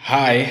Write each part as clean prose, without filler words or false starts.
Hi,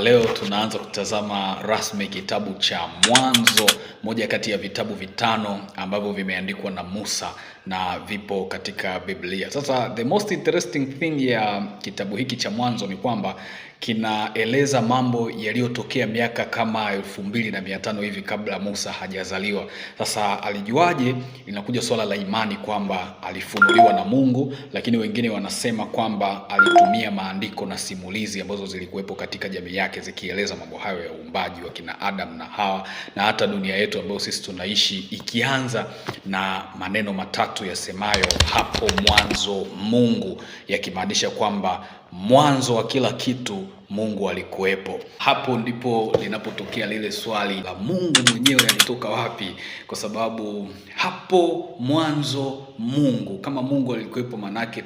leo tunaanza kutazama rasmi kitabu cha Mwanzo, moja kati ya vitabu vitano ambavyo vimeandikwa na Musa na vipo katika Biblia. Sasa the most interesting thing ya kitabu hiki cha Mwanzo ni kwamba kinaeleza mambo yaliyotokea miaka kama 2500 hivi kabla Musa hajazaliwa. Sasa alijuaje? Inakuja swala la imani kwamba alifunuliwa na Mungu, lakini wengine wanasema kwamba alitumia maandiko na simulizi ambazo zilikuwepo katika jamii yake zikieleza mambo hayo ya uumbaji wa kina Adam na Hawa na hata dunia yetu ambayo sisi tunaishi, ikianza na maneno matatu yasemayo hapo mwanzo Mungu, yakimaanisha kwamba mwanzo wa kila kitu Mungu alikuwepo. Hapo ndipo linapotokea lile swali la Mungu mwenyewe alitoka wapi? Kwa sababu hapo mwanzo Mungu, kama Mungu alikuwepo, manake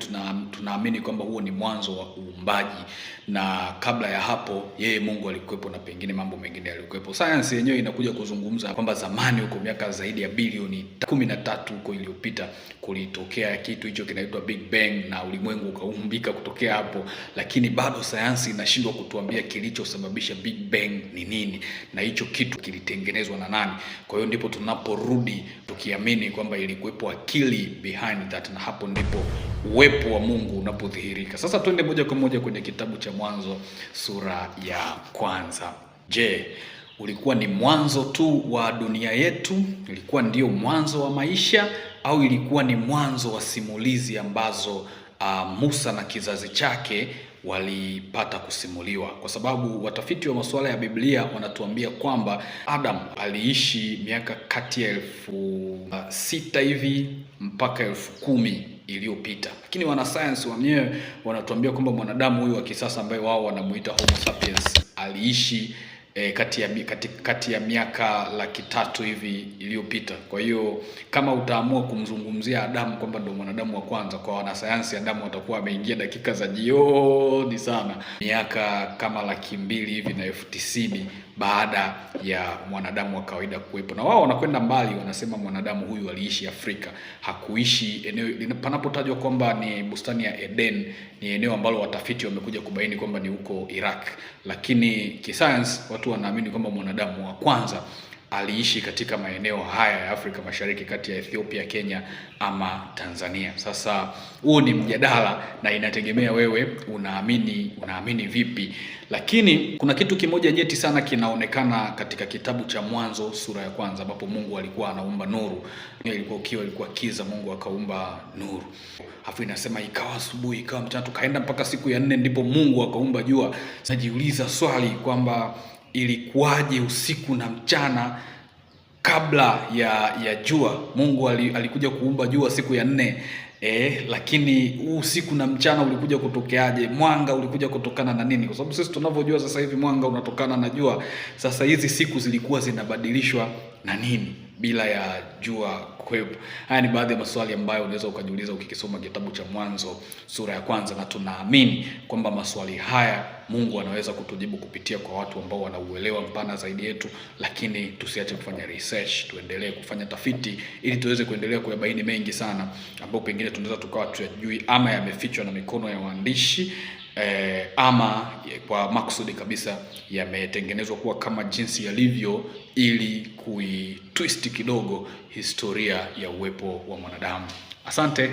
tunaamini kwamba huo ni mwanzo wa uumbaji, na kabla ya hapo yeye Mungu alikuwepo na pengine mambo mengine yalikuwepo. Sayansi yenyewe inakuja kuzungumza kwamba zamani huko miaka zaidi ya bilioni 13 huko iliyopita kulitokea kitu hicho kinaitwa Big Bang na ulimwengu ukaumbika kutokea hapo, lakini bado sayansi inashindwa kutuambia kilichosababisha Big Bang ni nini na hicho kitu kilitengenezwa na nani. Kwa hiyo ndipo tunaporudi tukiamini kwamba ilikuwepo akili behind that, na hapo ndipo uwepo wa Mungu unapodhihirika. Sasa twende moja kwa moja kwenye kitabu cha Mwanzo sura ya kwanza. Je, ulikuwa ni mwanzo tu wa dunia yetu? Ilikuwa ndio mwanzo wa maisha au ilikuwa ni mwanzo wa simulizi ambazo Musa na kizazi chake walipata kusimuliwa? Kwa sababu watafiti wa masuala ya Biblia wanatuambia kwamba Adam aliishi miaka kati ya 6,000 hivi mpaka 10,000 iliyopita, lakini wanasayansi wenyewe wanatuambia kwamba mwanadamu huyu wa kisasa ambaye wao wanamuita Homo sapiens aliishi kati ya miaka 300,000 hivi iliyopita. Kwa hiyo kama utaamua kumzungumzia Adamu kwamba ndio mwanadamu wa kwanza, kwa wanasayansi Adamu atakuwa ameingia dakika za jioni sana, miaka kama 290,000 baada ya mwanadamu wa kawaida kuwepo. Na wao wanakwenda mbali, wanasema mwanadamu huyu aliishi Afrika, hakuishi eneo panapotajwa kwamba ni bustani ya Eden. Ni eneo ambalo watafiti wamekuja kubaini kwamba ni huko Iraq, lakini kisayansi watu wanaamini kwamba mwanadamu wa kwanza aliishi katika maeneo haya ya Afrika Mashariki kati ya Ethiopia, Kenya ama Tanzania. Sasa huo ni mjadala na inategemea wewe unaamini vipi, lakini kuna kitu kimoja nyeti sana kinaonekana katika kitabu cha Mwanzo sura ya kwanza ambapo Mungu alikuwa anaumba nuru. Ilikuwa ukiwa, ilikuwa kiza, Mungu akaumba nuru. Alafu inasema ikawa asubuhi, ikawa mchana, tukaenda mpaka siku ya nne ndipo Mungu akaumba jua. Najiuliza swali kwamba ilikuwaje usiku na mchana kabla ya jua? Mungu alikuja kuumba jua siku ya nne. Lakini huu usiku na mchana ulikuja kutokeaje? Mwanga ulikuja kutokana na nini? Kwa sababu sisi tunavyojua sasa hivi mwanga unatokana na jua. Sasa hizi siku zilikuwa zinabadilishwa na nini bila ya jua kuwepo? Haya ni baadhi ya maswali ambayo unaweza ukajiuliza ukikisoma kitabu cha Mwanzo sura ya kwanza, na tunaamini kwamba maswali haya Mungu anaweza kutujibu kupitia kwa watu ambao wanauelewa mpana zaidi yetu, lakini tusiache kufanya research, tuendelee kufanya tafiti ili tuweze kuendelea kuyabaini mengi sana ambayo pengine tunaweza tukawa tuyajui ama yamefichwa na mikono ya waandishi ama kwa makusudi kabisa yametengenezwa kuwa kama jinsi yalivyo ili kuitwist kidogo historia ya uwepo wa mwanadamu. Asante.